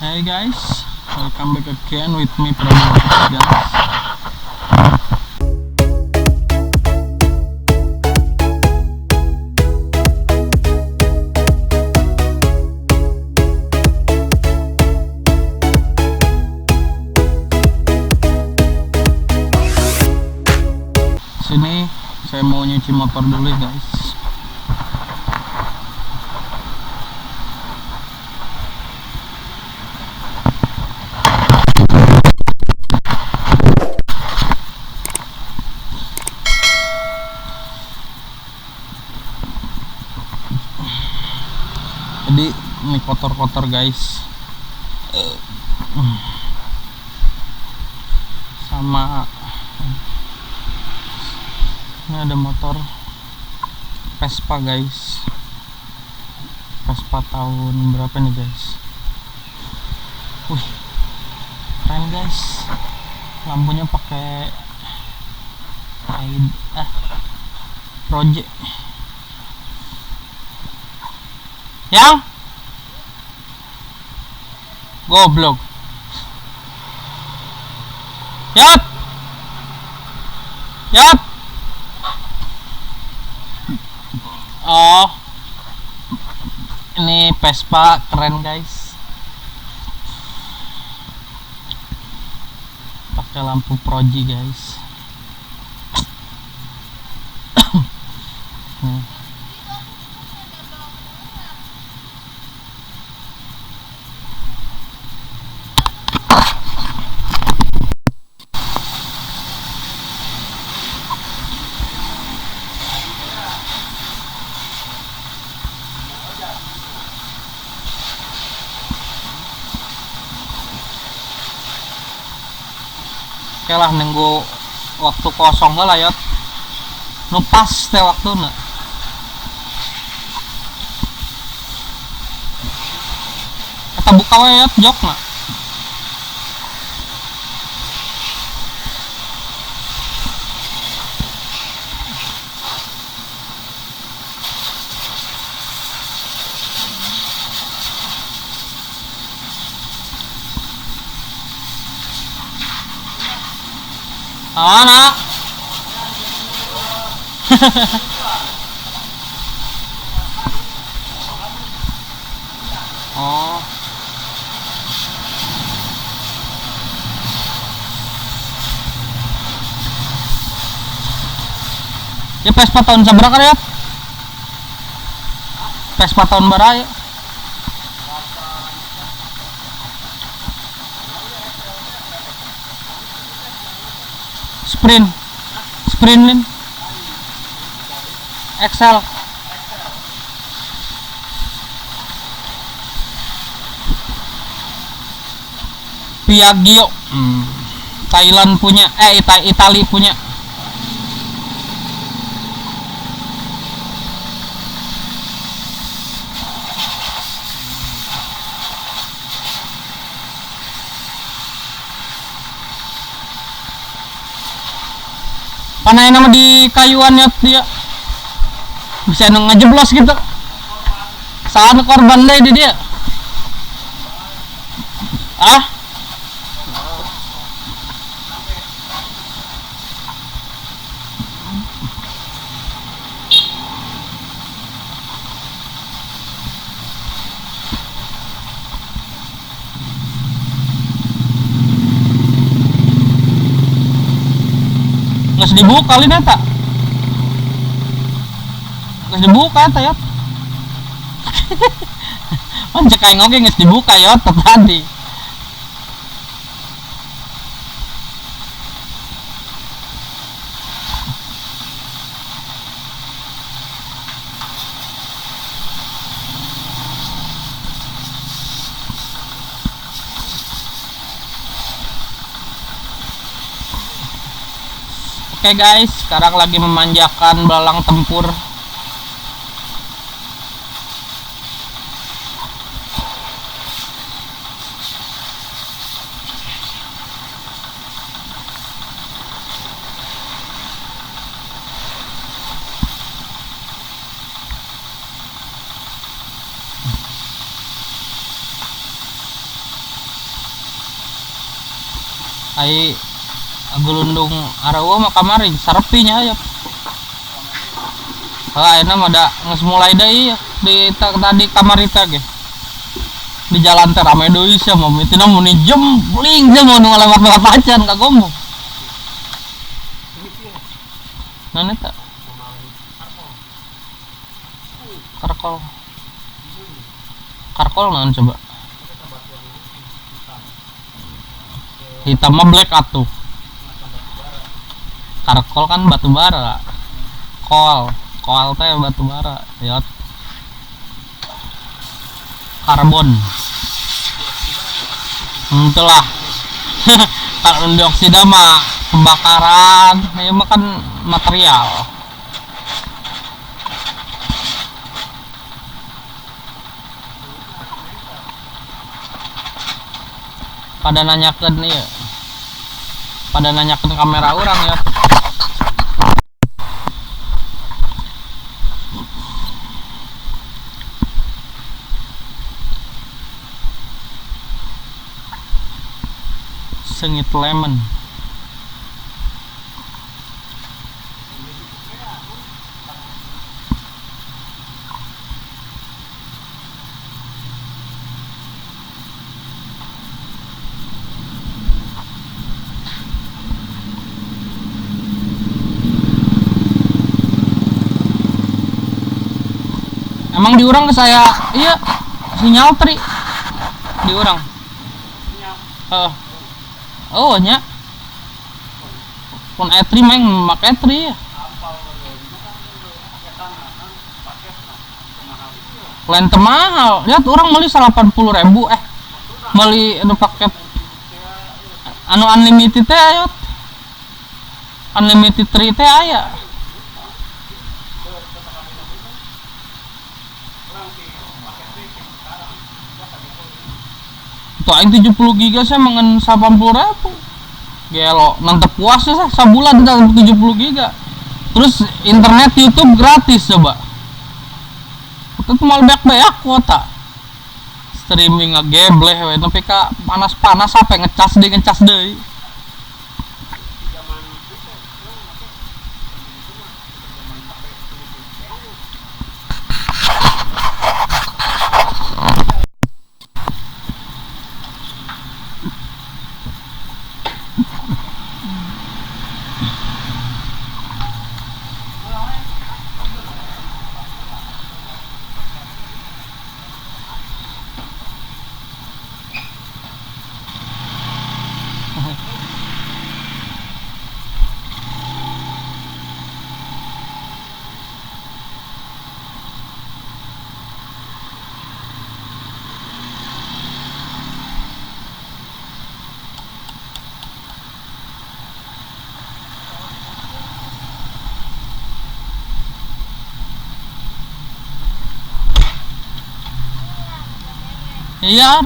Hey guys, welcome back again with me Prabowo guys. Sini saya mau nyuci motor dulu ya guys. Jadi ini kotor-kotor guys, sama ini ada motor Vespa guys, Vespa tahun berapa nih guys? Wih, keren guys, lampunya pakai project. Yang goblok. Yap. Yap. Oh. Ini Vespa keren guys. Pakai lampu proji guys. Nih. Oke lah, nunggu waktu kosong lah ya. Nu pas teh waktu na. Kita buka wae ya jok na. Mana? Oh. Ya Vespa tahun sabaraha ya? Vespa tahun berapa ya? Sprint, sprint lin, Excel, Piaggio, Thailand punya, Itali punya. Panai nama di kayuannya dia bisa ngejeblos gitu. Saat korban deh di dia. Ah? Nggak dibuka kali neta, nggak dibuka eta ya. Pan cek aing oge geus dibuka ya tadi. Oke guys, sekarang lagi memanjakan belalang tempur. Ai gulundung areueuh mah kamari sarepi nya aya. Heuh ayeuna mah da geus mulai deui di tadi kamari teh ge. Di jalan teh rame deui sia mah mitina muni jembling sia mah nu ngalewat-lewat acan ka gombong. Naon eta? Karkol. Karkol naon coba? Hitam mah black atuh. Karkol kan batu bara. Kol, kol teh batu bara, yot. Karbon. Itulah. Karbon dioksida mah pembakaran, ieu mah kan material. Pada nanyakeun ieu. Pada nanyakeun kamera urang ya. Sengit lemon. Emang diurang ke saya, iya sinyal tri diurang. Oh nya. Pun E3 main make E3 ya. Lain teu mahal. Lihat orang beli 80.000 beli anu paket anu unlimited teh ayo. Unlimited 3 teh aya. Tuh aing 70 giga saya mengen 80.000. Gelo, nanti puas sih sabulan 70 giga. Terus internet YouTube gratis coba. Itu tuh mal banyak kuota. Streaming ngegebleh we nepi ka panas-panas sampai ngecas deui. Iya,